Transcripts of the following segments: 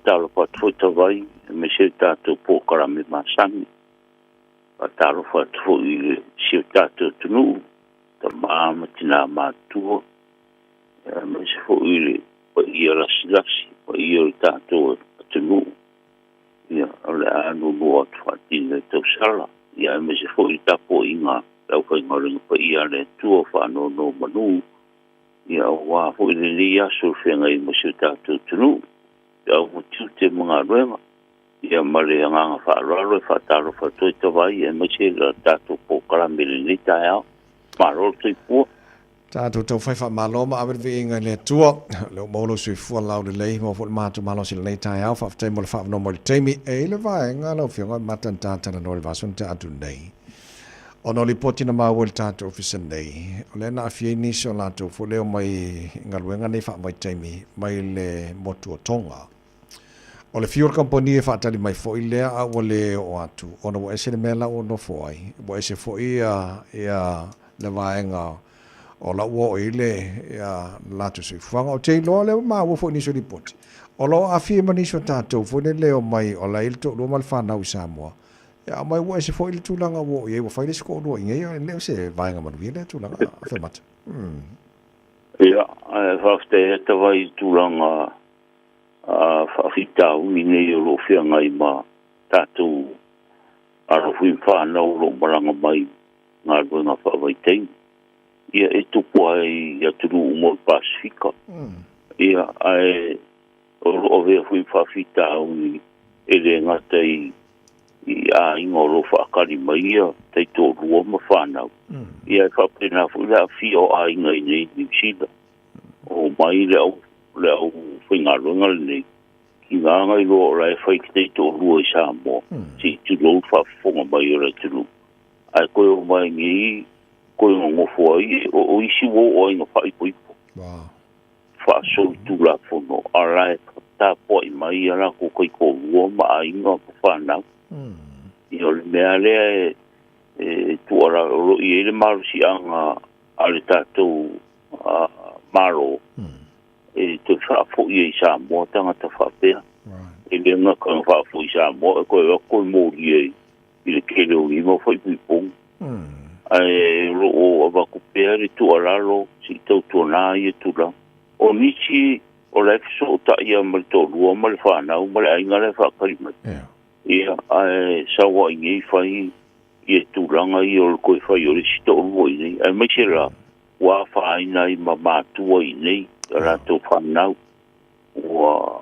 Faatalofa atu foi Tavai, aemaise le tatou polokalame masani. Faatalofa atu foi i le si o tatou atunuu, tama ma tinā matutua, aemaise foi i le paia lasilasi, paia o le tatou atunuu. Ia, o le a nuunuu atu faatini le tausala. Ia, aemaise foi le tapuaiga le aufaigaluega paia a le Atua o faanonomanu, ia aua foi lenei aso i feagai ma si o tatou atunuu, feau ma tiute ma galuega. Ia ma le agaga faaaloalo e faatalofa atu ai Tavai, aemaise le tatou polokalame i lenei taeao. Malo le soifua. Tatou taufai faamalo ma ave le viiga i le Atua. O lea ua maua lou soifua laulelei, maua foi le matou malosi i lenei taeao. Faafetai mo le faavanoa mai i le taimi. E i le vaega lau Afioga e mata na ta talanoa i le vaiaso na tea atu nei, ona o lipoti na maua i le tatou ofisa nei, o lea na aafia ai nisi o latou foi lea omai i galuega nei faavaitaimi mai le motu o Tonga. O le fiu o le kamupani e faatali mai foi lea a ua le oo atu ona ua ese le mea la ua nofo ai, ua ese foi ia le vaega o la ua oo i ai le latou soifuaga. Ou te iloa o lea ua maua foi i nisi o lipoti, o lo o aafia ai ma nisi o tatou foi lele o mai o la e i ai le toalua ma le fanau i Samoa, ia aumai ua ese foi le tulaga ua oo i ai, ua fai le isi toalua i inei, e le o se vaega manuia lea tulaga Afemata. Ia, ae faafetai lava Tavai i le tulaga faafitauli nei o lo o feagai ma tatou alo foi ma fanau o lo o malaga mai galuega faavaitaimi. Ia e tupu ai i atunuu uma o le Pasefika. Ia ae o lo o avea foi ma faafitauli e le gata i aiga o lo o faakali mai ia taitoalua ma fanau. Ia e faapena foi le aafia o aiga i inei i Niu Sila. O mai le au le au faigaluega lenei ki ngā ngai loa o la e fai ki taitoalua i Samoa, se i tulou le faafofoga mai o le atunuu. Ae koe o mai nei, koe nonofo ai, o isi ua oo ai ina faaipoipo. Faasolitulafono, a la e tapuai mai a latou taitoalua ma aiga ma fanau. Ia o le mea lea e tuualalo, o lo o i ai le malosiaga a le tatou Malo e toe faafoi ai i Samoa tagata faapea. E le gata ina faafoi i Samoa, e toe o atu toe molia i le tele o nei mau faaipoipoga. Ae o lo o avatu pea le tuualalo se i tautuana ia tulaga. O nisi o la e fesootai lava ma le toalua ma le fanau ma le aiga la e faatali mai. Ia, ae sau lava i inei fai ia tulaga ia o le toe fai o le isi toalua i inei. Aemaise la, ua afaina ai ma matua i inei, a latou fanau. Ua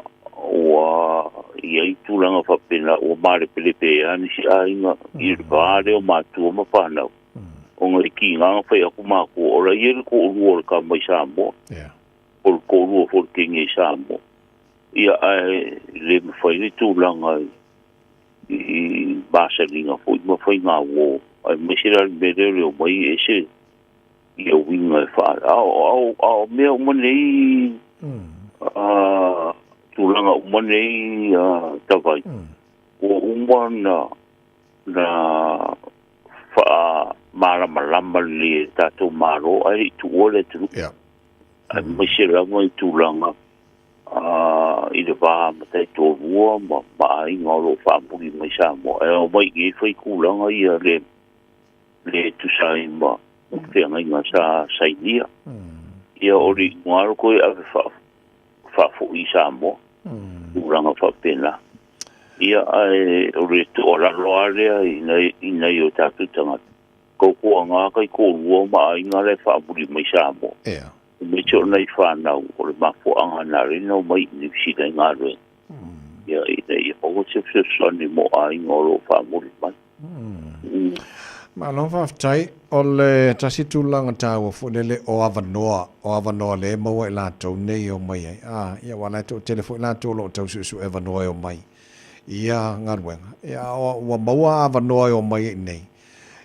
i ai tulaga faapena, ua malepelepe ai nisi aiga i le va lea o matua ma fanau. Ona e tiga ona fai atu matua, o la e i ai le toalua o le tama i Samoa, o le toalua foi o le teine i Samoa. Ia, ae le mafai le tulaga i masaliga foi ma faiga uo, aemaise la le mea lea o le omai e ese ia uiga e faa... A o mea uma nei, tulaga uma nei, Tavai, ua uma na faamalamalama lelei e le tatou Malo, ae le i tuua le atunuu. Aemaise lava i tulaga i le va ma taitoalua ma aiga o lo o faamuli mai Samoa. Ae omai i inei fai tulaga ia le tusa ai ma feagaiga sa sainia. Ia o le iuga lava toe ave faafoi i Samoa, tulaga faapena. Ia ae o le tuualalo lava lea i nai o tatou tagata, tautuana taitoalua ma aiga la e faamuli mai Samoa. Aemaise o nai fanau o le mafuaaga na ala ai ona omai i Niu Sila i galuega. Ia ina ia maua se fesoasoani mo aiga o lo o faamuli mai. Malo faafetai. O le tasi tulaga taua foi lele o avanoa, o avanoa lea e maua e latou nei e omai ai. Ia aua o la e toatele foi latou o lo o tau suesue avanoa e omai i ia galuega. Ia ua maua avanoa e omai ai i inei.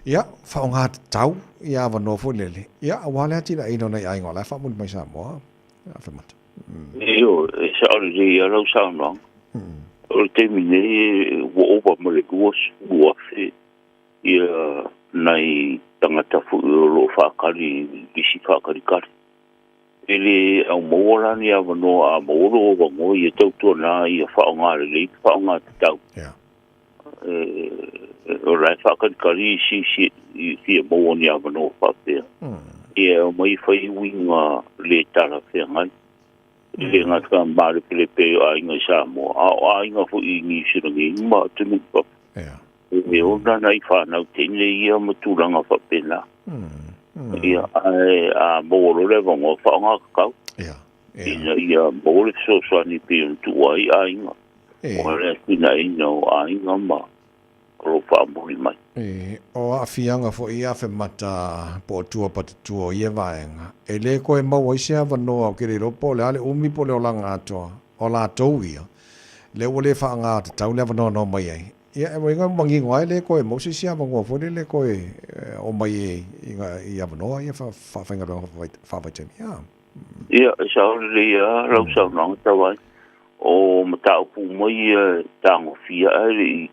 Ia, faaaoga tatau ia avanoa foi lele, ia aua le atinaeina o nai aiga o la e faamuli mai Samoa. Afemata. Ioe, e sao lelei lava lau saunoaga. O le taimi nei ua ova ma le 20,000 ia nai tagata foi o lo o faatali i lisi faatalitali. E le au maua la ni avanoa a maua lou avanoa ia tautuana ia faaaoga lelei ma faaaoga tatau. O la e faakalikali isi i fia maua ni avanoa faapea. Ia e omai e fai uiga le talafeagai. E le gata malepelepe o aiga i Samoa, a o aiga foi i Niu Sila nei ma atunuu i fafo. E ona nai fanau teine ia ma tulaga faapena. Ia, ae a maua loa le avanoa, faaaoga tatau. Ina ia maua le fesoasoani pei ona tuua ai aiga, o le atinaeina o aiga ma o lo o faamuli mai. O aafiaga foi ia Afemata po o tua patatua o ia vaega, e le toe maua ai se avanoa ou te le iloa po o le a le umi po o le olaga atoa o latou ia, lea ua le faaaoga tatau le avanoa na omai ai. Ia, e uiga ua manino lava e le toe maua se isi avanoa foi lele e toe omai ai i avanoa ia faafaigaluega faavaitaimi. Ia, e sao lelei lava lau saunoaga Tavai. O mataupu uma ia e tagofia ae le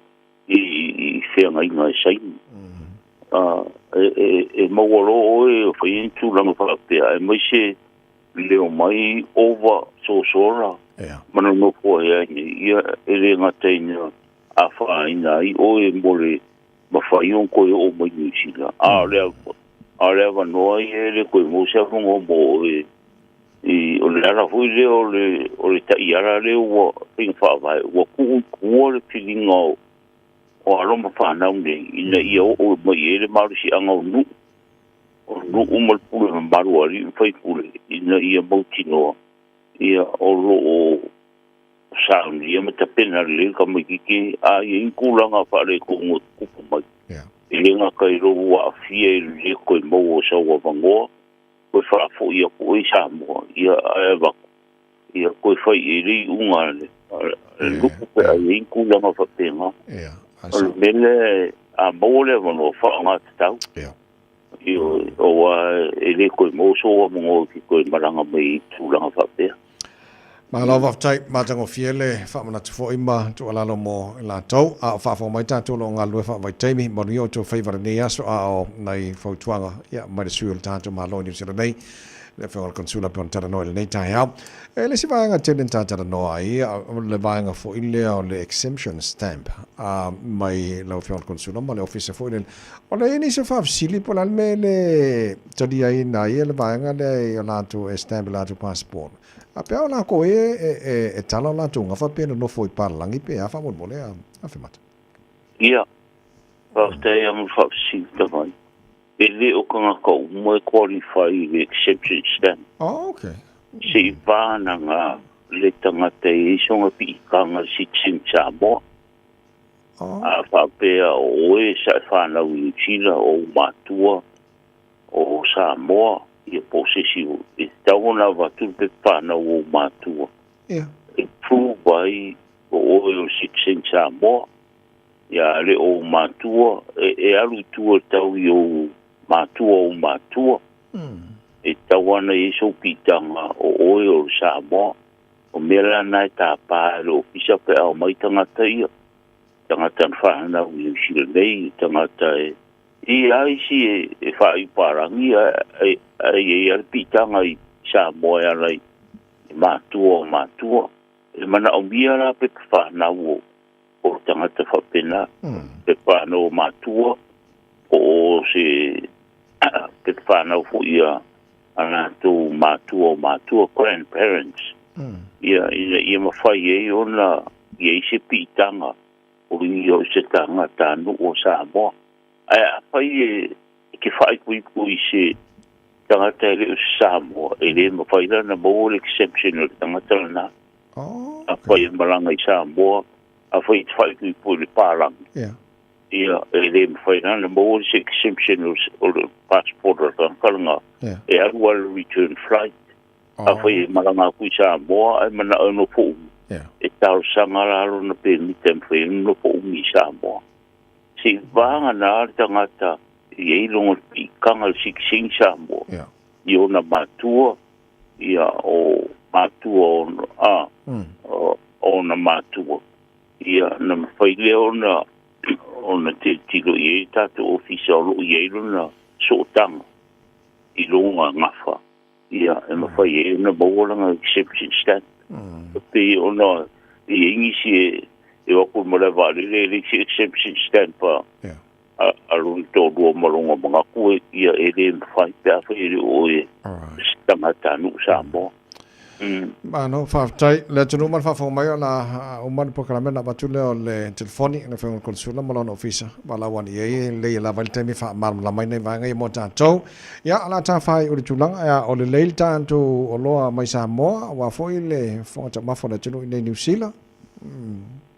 i feagaiga e saini. E maua loa oe o fai ni tulaga faapea, aemaise le omai ova sosola ma nonofo ai ai nei, ia e le gata ina afaina ai oe mo le mafai ona toe oo mai Niu Sila, a o le avanoa ia e le toe maua se avanoa mo oe. I o le ala foi lea o le taiala lea ua faiga faavae, ua tuu i tua le filiga o alo ma fanau nei, ina ia oo mai i ai le malosiaga o nuu, o nuu ma le pule mamalu a alii ma faipule, ina ia mautinoa ia o lo o saunia ma tapena lelei le tamaitiiti, a i ai ni tulaga faaletonu e tutupu mai. E le gata i lou aafia i le toe maua o sau avanoa, toe faafoi atu oe i Samoa, ia ae avatu, ia toe fai i ai le iuga a le nuku pe a i ai ni tulaga faapena. O le mea lea, a maua le avanoa, faaaoga tatau. Aua e le toe maua sou avanoa e te toe malaga mai i tulaga faapea. Malo faafetai, matagofie le faamanatu foi ma tuualalo mo i latou. A o faafofoga mai tatou o lo o galulue faavaitaimi, manuia outou faiva i lenei aso, a o nai fautuaga ia mai le sui o le tatou Malo i Niu Sila nei, le Afioga i le Konesula pei ona talanoa i lenei taeao. E le isi vaega tele na ta talanoa ai, o le vaega foi lea o le exemption stamp mai lau Afioga i le Konesula ma le Ofisa foi lele. O le i ai nisi o faafesili po o le a le mea e le talia ai na ia le vaega lea i o latou e stamp i latou passport. A pe a o lakou e tala o latou gafa pe nonofo i palalagi pe a faamolemole a Afemata. Ia, faafetai lava mo le faafesili tavai. E le o tagata uma e qualify i le exemption stamp. Oh, okay. Se i vānaga le tagata e i ai sona piitaga citizen Samoa. Oh. A faapea o oe sa e whanau i New Zealand, o ou matua, o Samoa, ia po o se isi e tatau ona avatu le pepa whanau o ou matua. E prove ai o oe o citizen Samoa. Ia le o ou matua, e alu i tua tau i ou matua o ou matua. E tatau ana i ai sou piitaga o oe o le Samoa. O mea la na e tāpā e le ofisa pe a omai tagata ia. Tagata na whanau i New Zealand nei, tagata e i a isi e whaaiuparangi ai ai le piitaga i Samoa e ala i matua o matua. E manaomia la pepa whanau o tagata faapena, pepa whanau o matua, po o se pepa whanau foi a latou matua o matua, grandparents. Ia, ina ia mafai ai ona i ai se piitaga o ia o se tagata nuu o Samoa. Ae afai e ke whaikuiku i se tagata e le o se Samoa, e le mafai la na maua le exemption o le tagata lena. Oh, Afai e malaga i Samoa, afai e te whaikuiku i le pālagi. Ia, e le mafai la na maua se exemption o le passport o le tagata lena. E alu ala return flight. Afai e malaga atu i Samoa, ai manao e nofo umi. E talosaga la lona pemita e mafai ai ona nofo umi i Samoa. Se i vaga na le tagata i ai loga le piitaga le citizen Samoa. I ona matua, ia o matua ona, a, ona matua. Ia, na mafai lea ona, ona tilotilo i ai le tatou ofisa o loo i ai lona sootaga i loga gafa. Ia, e mafai ai ona maua lana exemption stamp. E pei ona i ai nisi e o atu i le malae vaalele e leai se exemption stamp a a lona toalua ma lona manatu ia e le mafai pe afai e le o oe se tagatanuu Samoa. Malo faafetai. Le atunuu ma le faafofoga mai o le a uma le polokalame ona avatu lea o le telefoni i le Afioga i le Konesula ma lona Ofisa valaau ane i ai e lelei e lava ai le taimi e faamalamalama ai nai vaega ia mo tatou. Ia, o le a ta faaiu i le tulaga ea o lelei le tatou oloa mai Samoa aua foi le fofoga taumafa o le atunuu i inei i Niu Sila.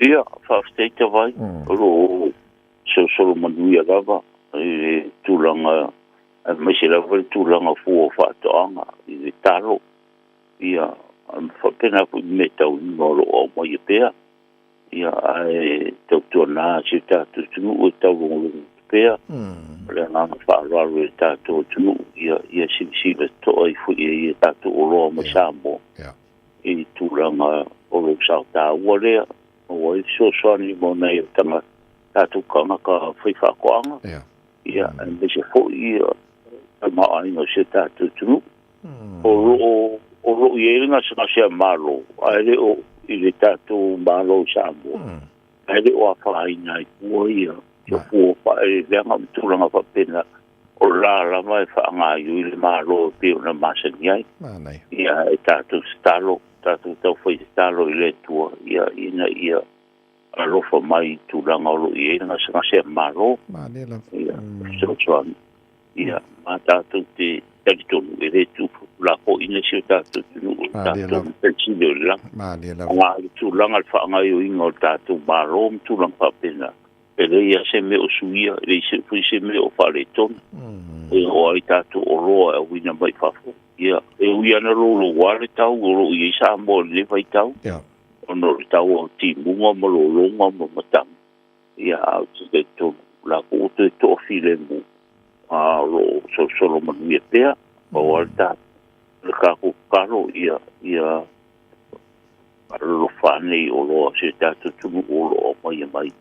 Ia, faafetai Tavai, o lo o solosolo manuia lava i le tulaga aemaise lava le tulaga fua o faatoaga i le talo, ia faapena foi i meataulima o lo o aumaia pea, ia ae tautuana si o tatou atunuu e taulogologo atu pea. O le agaga faaaloalo i le tatou atunuu, ia ia silasila totoa ifo i ai i a tatou oloa mai Samoa i tulaga o lou sao taua lea, maua ai fesoasoani mo nai o tatou tagata faifaatoaga, ia aemaise foi ia tamaoaiga o si o tatou atunuu. O lo o o lo o i ai le gasegase a Malo, ae le o i le tatou Malo i Samoa, ae le o afaina ai fua ia fua faaeleeleaga ma tulaga faapena, o la lava e faagaoioi le Malo e pei ona masani ai. Ia e tatou tatalo, tatou taufai tatalo i le Atua ia ina ia alofa mai i tulaga o lo o i ai le gasegase a Malo. Ia fesoasoani. Ia, ma tatou te talitonu e le tuulafoaiina si o tatou atunuu i le tatou Matai Sili o i le lagi. Aua o le tulaga i le faagaoioiga o le tatou Malo ma tulaga faapena, e leai lava se mea o suia, e leai foi se mea o faaletonu. E oo lava i tatou oloa e auina mai fafo. Ia, e ui lava ina louloua le tau o lo o i ai Samoa i lenei vaitau, ona o le tau o timuga ma lologa ma matagi, Ia, a ou te talitonu, o la foi ua toe toafilemu, a o lo o solosolo manuia pea. Pau lava le ta, le tatou tatalo ia, ia alolofa ane i oloa a si o tatou atunuu o lo o aumaia mai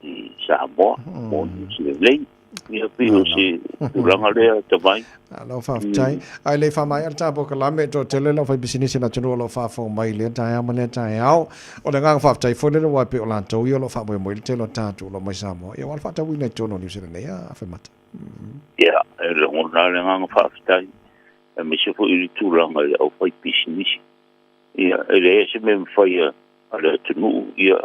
i Samoa mo nisi lelei. Ia pei o se tulaga lea Tavai. Malo faafetai. Ae le i faamaea le ta polokalame, e toatele le aufaipisinisi a le atunuu o lo o faafofoga mai i lea taeao ma lea taeao. O le agaga faafetai foi lea aua e pei o latou ia o lo o faamoemoe i le tele o tatou oloa mai Samoa, ia aua le faatauina i totonu o Niu Sila nei, a Afemata. Ia, e lagona lava le agaga faafetai, aemaise foi i le tulaga i le aufaipisinisi. Ia, e leai se mea e mafai a le atunuu, ia,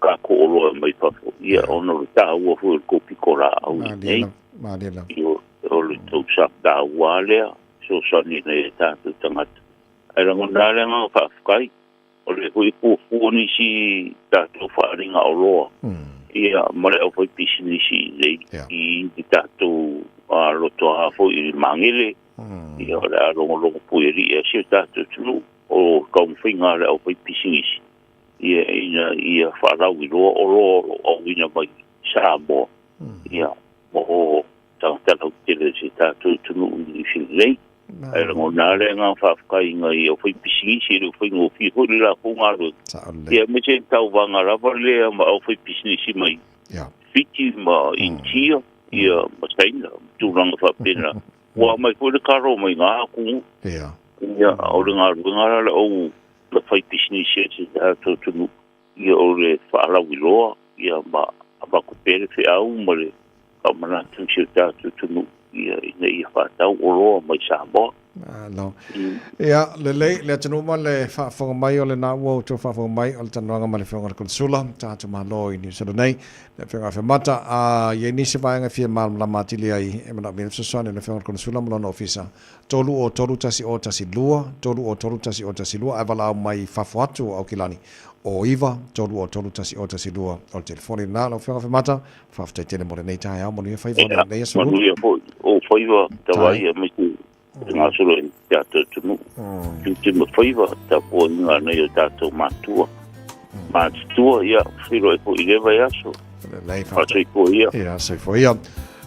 tatou oloa mai fafo, ia, ona o le taua foi o le tou pitolaau i inei. Ia, o le tou sa taua lava lea, fesoasoani i nai o tatou tagata. Ae lagona lava le agaga faafetai, o lea foi e fuafua nisi tatou faaaliga oloa, ia, ma le aufaipisinisi i inei, i le tatou lotoa foi i le Magele, Ia, o le a logologo puialii ai si o tatou atunuu o taumafaiga a le aufaipisinisi ia ina ia faalauiloa oloa o lo o auina mai Samoa ia mo tagata lautele o si o tatou atunuu i Niu Sila nei. Ae lagona lava le agaga faafetai i aufaipisinisi, e le o faigofie foi le latou galuega. Ia aemaise le tauvaga lava lea ma aufaipisinisi mai Fiti ma Initia ia ma Saina ma tulaga faapena. Ua aumai foi le talo mai gā atunuu. Ia, o le galuega la le au le fai pisinisi a si tatou atunuu, ia o le faalauiloa ia ma avatu pea le feau ma le faamanatu i si o tatou atunuu ia ina ia faatau oloa mai Samoa. Malo. Ia, lelei, le atunuu ma le faafofoga mai o lena ua outou faafofoga mai o le talanoaga ma le Afioga i le Konesula, tatou Malo i Niu Sila nei, le Afioga Afemata. A i ai nisi vaega e fia malamalama atili ai, e manaomia le fesoasoani o le Afioga i le Konesula ma lona ofisa, 303 1012, 303 1012, ae valaau mai i fafo atu o Aukilani, o 9 303 1012 o le telefoni lena. Lau Afioga Afemata, Faafetai tele mo lenei taeao, manuia faiva o lenei aso Lulu. Manuia foi ou faiva Tavaai aemaise le gasolo i tatou atunuu. Tiute ma faiva tapuaiga a nai o tatou matua. Matutua, ia, feiloai foi i lea vaiaso. Lelei, faafetai. Soifua ia. Ia, soifua ia.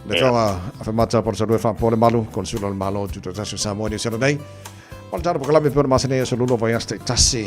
Le Afioga Afemata Polosalue Faapoa le Malu, Konesula o le Malo Tutoatasi o Samoa i Niu Sila nei. O le tala polokalame e pei ona masani ai aso Lulu o vaiaso taitasi.